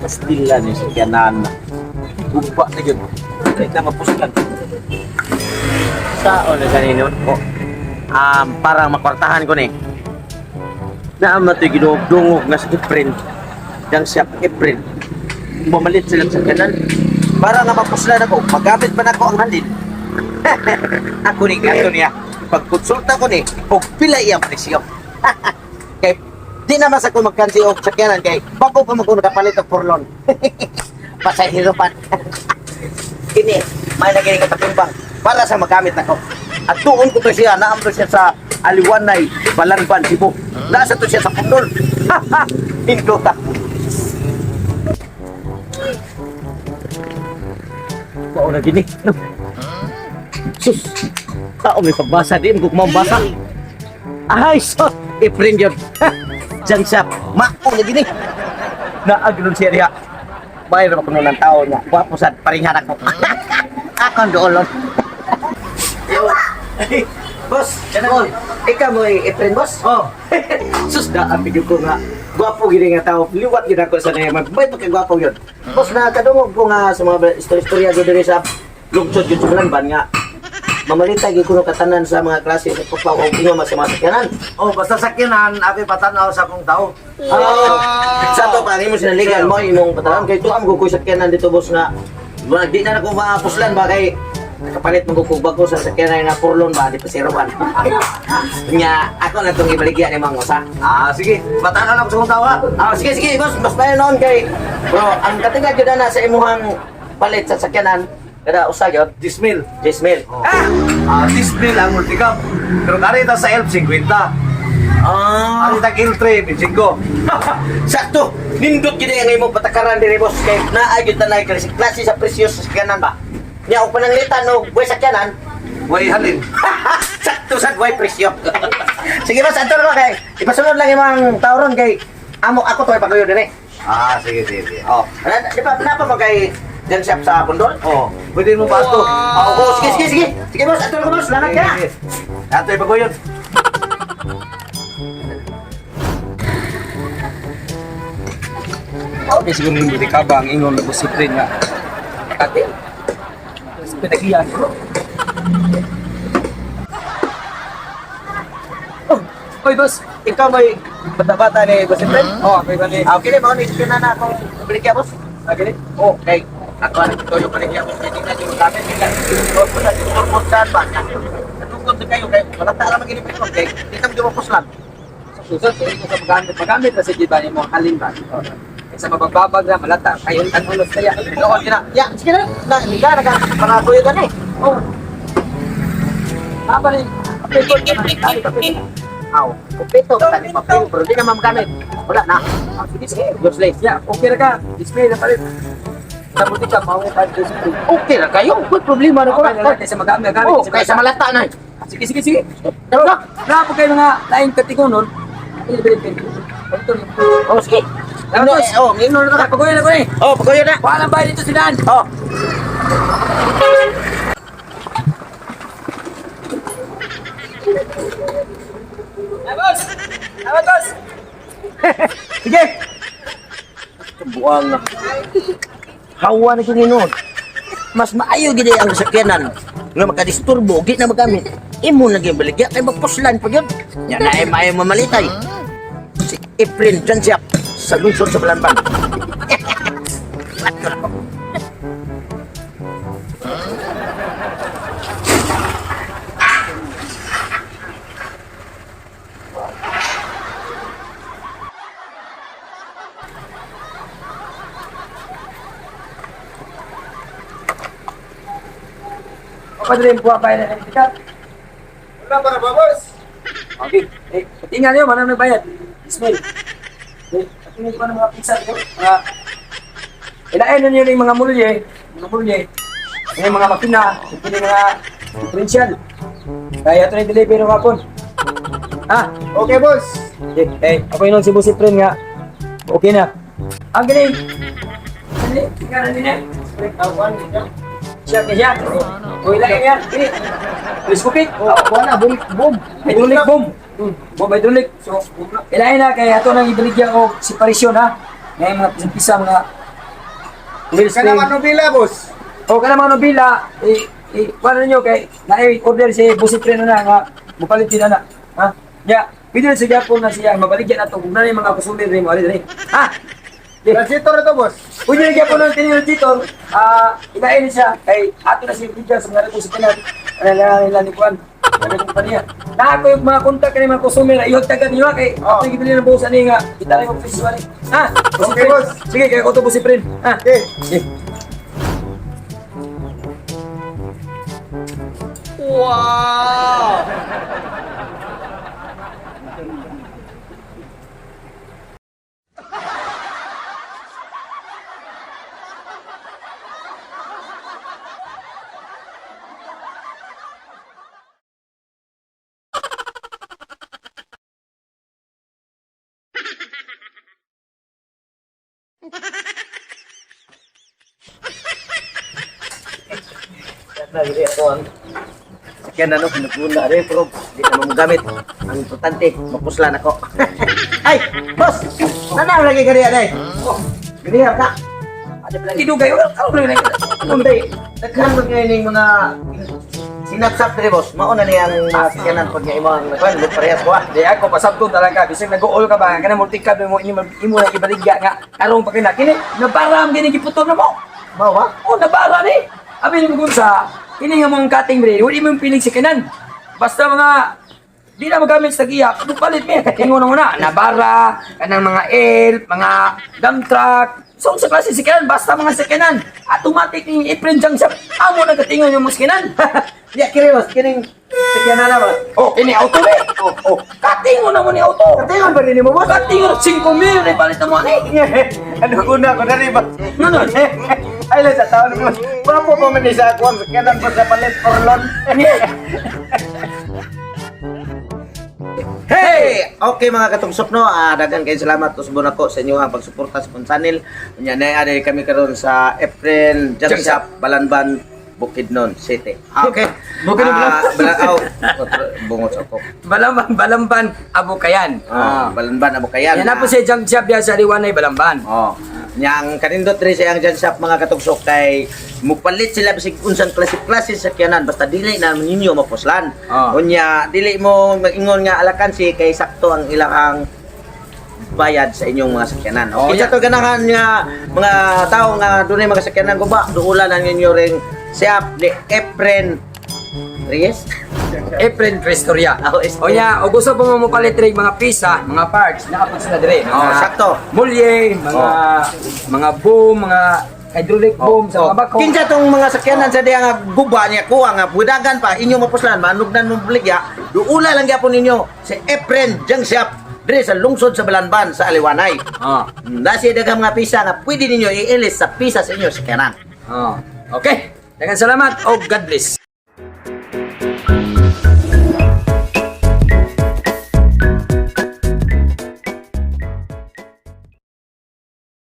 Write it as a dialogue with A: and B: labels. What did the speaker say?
A: Kastila ni sa kanan. Guba na yun. Kahit na mapuslan. Sao na sa ninyo? Oh. Para makwartahan ko ni. Naama to'y ginugdungog nga sa Efren. Yang siya Efren. Mamalit sila sa kanan. Para nga mapuslan ako, magamit pa nako ang halin. Ako ni gato niya. Pagkonsulta ko ni, og pila iya presyo. Kay di naman sa ko magkansi og sakyanan kay bago pa man ko nakapalit og porlon. Pasahero pa. Kini, may na kini katimbang para sa magamit nako. At tuon ko to siya, naam to siya sa Aliwanay, Balanban, Cebu. Nasa to siya sa Pundol. Hindota. Mao na gini. Sus. Tao may pagbasa di mo kumabasa. Ay, so, i-print yun. Diyan siya, mao na gini. Naagnon siya diha. Bayro ko ng tao niya. Gwapo sad paringhan ako. Akong doolon. Boss, oh, ikaw mo i-friend, boss?
B: Oh,
A: Sus, daan bigyo ko nga. Gwapo gini nga tao. Liwat gid ako sa niya. Bay pa kay gwapo yun. Boss, nakadungog ko nga sa mga istorya-istorya ko diri sa lungsod yun sa Balanban nga. Mamalitay gyud kuno katanan sa mga klase sa pagpaw og ingon mas sa mga sakyanan.
B: Oh, basta sakyanan, ako patanaw sa akong tao.
A: Ah, sa to pa mo sinaligan mo imong patanan kay tuam ko koy sakyanan dito, boss, nga wala di na nako maapuslan ba kay nakapalit man ko kog bago sa sakyanan nga purlon ba di pa siroan. Nya ako na tong ibaligya ni Mang Usa.
B: Ah, sige, patanaw ako sa akong tao ha.
A: Ah, sige sige boss, mas payo noon kay bro, ang katingad gyud na sa imuhang palit sa sakyanan kada usa gyud
B: 10,000.
A: 10,000.
B: Oh. Ah, 10,000 ang multicab. Pero karita sa Elf 50.
A: Ah,
B: Arita L3 25.
A: Sakto, nindot gyud ang imong patakaran diri, boss, kay naa gyud tanay klase klase sa presyo sa sakyanan ba. Nya og pananglitan og buhay sakyanan,
B: Way halin.
A: sakto sad way presyo. Sige boss, adto na kay ipasunod lang imong tawron kay amo ako to ipaguyo dinhi.
B: Ah, sige, sige, sige.
A: Oh, ana di ba napa mo kay Jan Shop sa Bundol?
B: Oh, pwede mo ba ito?
A: Oh, oh, sige sige sige. Sige boss, adto na ko, boss, salamat ka.
B: Sige, sige. Ato ipaguyod.
C: Okay, siguro yung buti ka ba ang ingon na busiprin nga. Ate, pinagiyan ko.
A: Oh, oy boss, ikaw may bata-bata ni Boss Efren?
C: Oh, okay ba ni?
A: Ah, okay, mao ni na na akong baligya, boss.
C: Okay.
A: Oh, kay ako ang ito yung paligya mo kay tingnan yung gamit nila. Wala turbo saan ba? Natukod na kayo kay wala ta alam ang ginipit ko kay di ka mo puslan.
C: Sa susod, kaya ko sa magamit, magamit na sige ba ni mo halin ba? Kaysa mabagbabag na malata, kayo ang ulos kaya.
A: Doon gina. Ya, sige na. Na, hindi ka naka pangakuyo ka na eh.
C: Oh. Apa ni? Kapit ko, ay, kapit.
A: Aw, kumpleto ka tani papel pero di na magamit. Wala na.
C: Ah, sige, sige.
A: Useless.
C: Ya, okay ra ka. Display na palit. Sa buti ka, mao pa display.
A: Okay ra kayo. May problema na ko.
C: Okay na lang, kaysa magamit, magamit.
A: Oh, kaysa malata na. eh.
C: Sige, sige, sige.
A: Tara na.
C: Grabe kayo mga laing katigunon. Ay, bili, bili.
A: Oh, sige.
C: Tara, boss.
A: Oh, ngino na ka.
C: Paguyo na ko eh.
A: Oh, paguyo na.
C: Walang bayad dito si Dan.
A: Oh.
C: Ay, boss! Ay, boss!
A: Sige. Buang na. Hawa na kong inon. Mas maayo gid ang sakyanan nga makadisturbo gi na magamit. Imo na gyud baligya kay magpuslan pa gyud. Nya na ay maayo mamalitay. Si Efren dyan siya sa lungsod sa Balanban.
C: Papadre, buha bayad na ng tikat.
B: Wala pa na ba, boss?
C: Okay. Eh, tingnan niyo, manang nagbayad. Ismail. Eh, tingnan niyo pa ng mga pizza dito. Mga... Ilain na niyo yung mga mulye. Mga mulye. Yung mga makina. Yung mga differential. Kaya ito na yung delivery ng hapon. Ha?
B: Okay, boss.
C: Eh, eh, ako yun si Boss Efren nga. Okay na. Ang galing. Galing, tingnan niyo na. Siya, siya. Uy, lang yan. Gini. Telescopic.
B: Oh, wala, boom, boom.
C: Hydraulic boom. Boom hydraulic. So, ilahin na kay ato nang ibaligya og separation ha. Ngayon mga pisa-pisa mga Wheel
B: Kana
C: spring.
B: manubila, boss.
C: O kana mga nobila, i i kuan ninyo kay naay order si Boss Efren na nga mupalit sila na. Ha? Ya, pwede na siya po na siya mabaligyan nato kung na mga customer nimo ari diri. Ha? Okay.
B: Transitor to, boss.
C: Pwede na gyapon ng tinil dito. Ah, ilain siya kay ato na siya bigyan sa mga rekong sa tanan. Ano lang nila ni kuan. Ano kumpanya. Na ako yung mga kontak kani mga customer ihog tagan niyo kay ato gibili ng busa ni nga kita lang yung presyo ani. Ha? Boss
B: Okay,
C: Efren.
B: boss.
C: Sige, kay ko to Boss Efren. Ha?
B: Okay.
C: Sige.
A: Na dili ako ang sakyan ano pinaguna rin pero di na mo gamit. Ang importante mapuslan ako. Ay, boss. Nanaw lagi ka diyan ay. Oh, ganiya ka.
C: Gidugay, karon na
A: Unday, daghan man ngayon yung mga sinapsap diri boss. Mao na niya ang mga sakyanan pag nga imo ang nagkuan, parehas ko ah.
C: Di ako pasabto talaga bisag nag-all ka ba kana multicab mo imo imo na ibaligya nga karong pa kina kini nabaram gini giputol na mo.
A: Mao ba?
C: Oh, nabara ni. Abi ni sa kini nga mong cutting bre, wala mo pilig sa kanan. Basta mga di na magamit sa giya, palit mi. Ingon na muna, nabara, kanang mga elf, mga dump truck. So sa klase si kanan, basta mga sakanan. Automatic ni i-print dyan sa amo na katingon yung mga sakanan.
A: Ya kini boss, kining sakyanan na boss.
C: Oh, kini auto ni.
A: Oh, oh.
C: Katingon na mo ni auto.
A: Katingon ba rin mo boss?
C: Katingon 5 mil ni palit na mo ani.
A: Ano una ko na rin boss?
C: Ano?
A: Ay lang sa taon boss. Gwapo pa man ni sa ako ang sakyanan boss sa palit orlon. Hey! Okay mga katugsok no, daghan kayo salamat usbon ako sa inyong pagsuporta sa akong channel. Unya na ari kami karon sa Efren Junk
C: Junk
A: Shop, Balanban, Bukidnon City. Okay.
C: Bukidnon
A: Balan bungot sa ako.
C: Balamban, Balamban, Abukayan.
A: Balanban Abukayan.
C: Yan na po si Junk Shop yan sa Liwanay, Balamban.
A: Oh. Yang kanindot rin sa iyang shop mga katugsok kay mupalit sila bisig unsang klase-klase sa sakyanan basta dili na ninyo mapuslan.
C: Ah.
A: Unya dili mo maingon nga alakansi kay sakto ang ilang bayad sa inyong mga sakyanan.
C: Oh,
A: Okay,
C: yeah.
A: to ganahan nga mga tao nga dunay mga sakyanan guba, duulan ang inyo ring siap ni Efren Reyes.
C: Efren Crestoria.
A: Oh,
C: O nya, o gusto po mo palit rin mga pisa, mga parts, nakapag sila dire. Mga
A: Oh, sakto.
C: Mulye, mga mga boom, mga hydraulic boom sa mga bako.
A: Kinsa tong mga sakyanan sa diya nga guba niya kuha nga budagan pa inyo mapuslan manugnan mo baligya duula lang gyapon ninyo si Efren Junk Shop dire sa lungsod sa Balanban sa Aliwanay.
C: Oh.
A: Nasi daghang mga pisa nga pwede ninyo iilis sa pisa sa inyo sakyanan.
C: Oh. Okay. Daghang salamat o God bless.